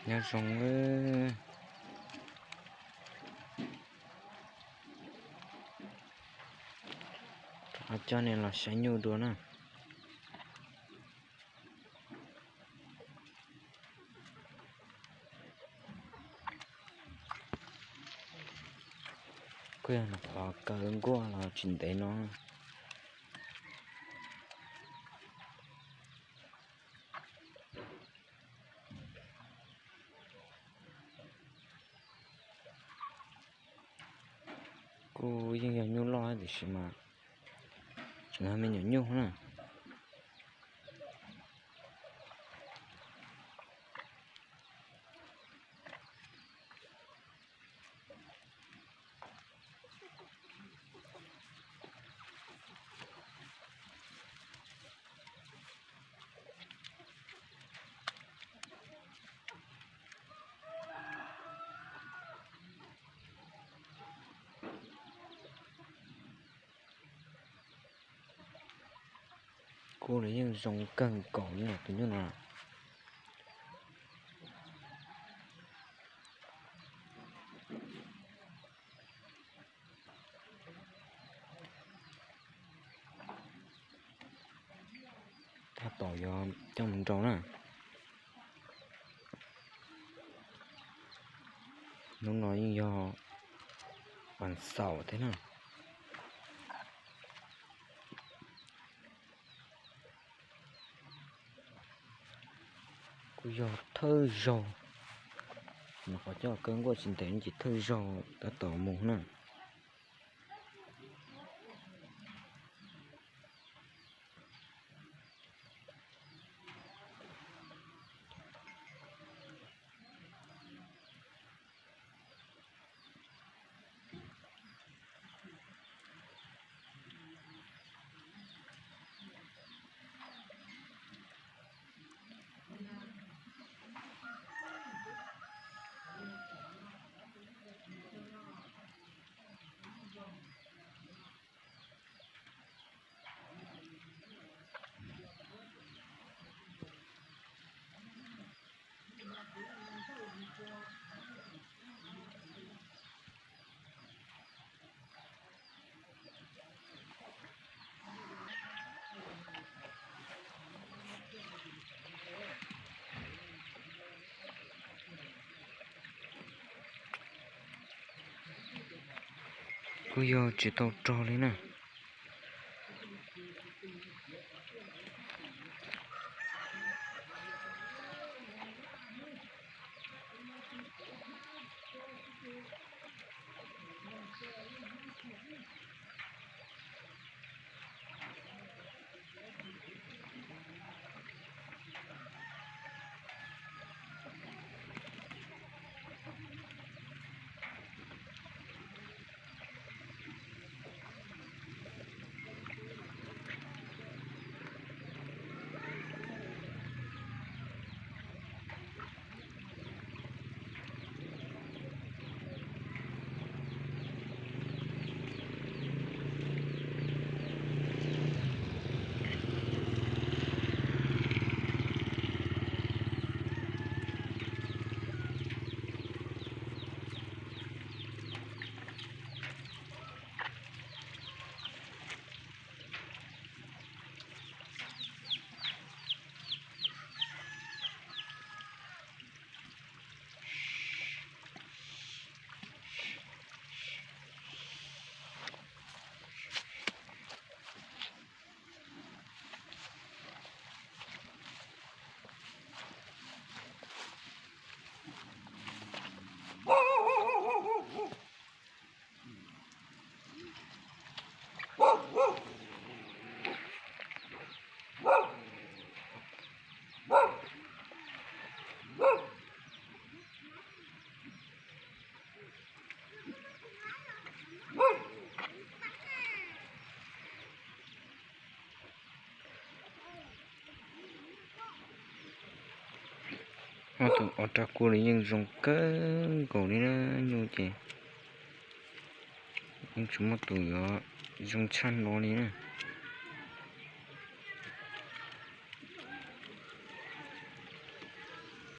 Nyob zoo, rov qab coj nej los saib nyuj dua na. Kuj yog nws qhov kaw nkuaj los tsis ntev no. Kuj yeej yog nyuj loj tiam sis mas tseem yog me nyuam nyuj na. Kuj los yeej zoo kawg nkaus li tus nyuj no. Tab tom yuav coj mus nrau na. Hnub no yeej yog vas xaum thiab na. Kuj yog thawj zaug, nws qhov coj kaw nkuaj tsis ntev ces thawj zaug tab tom mus na. Kuj yog tsis tau rog li na. Ob tug ob rab kua li yeej zoo kawg nkaus li na, nyuj ces yeej tsis muaj tus yuav zoo tshaj no li na.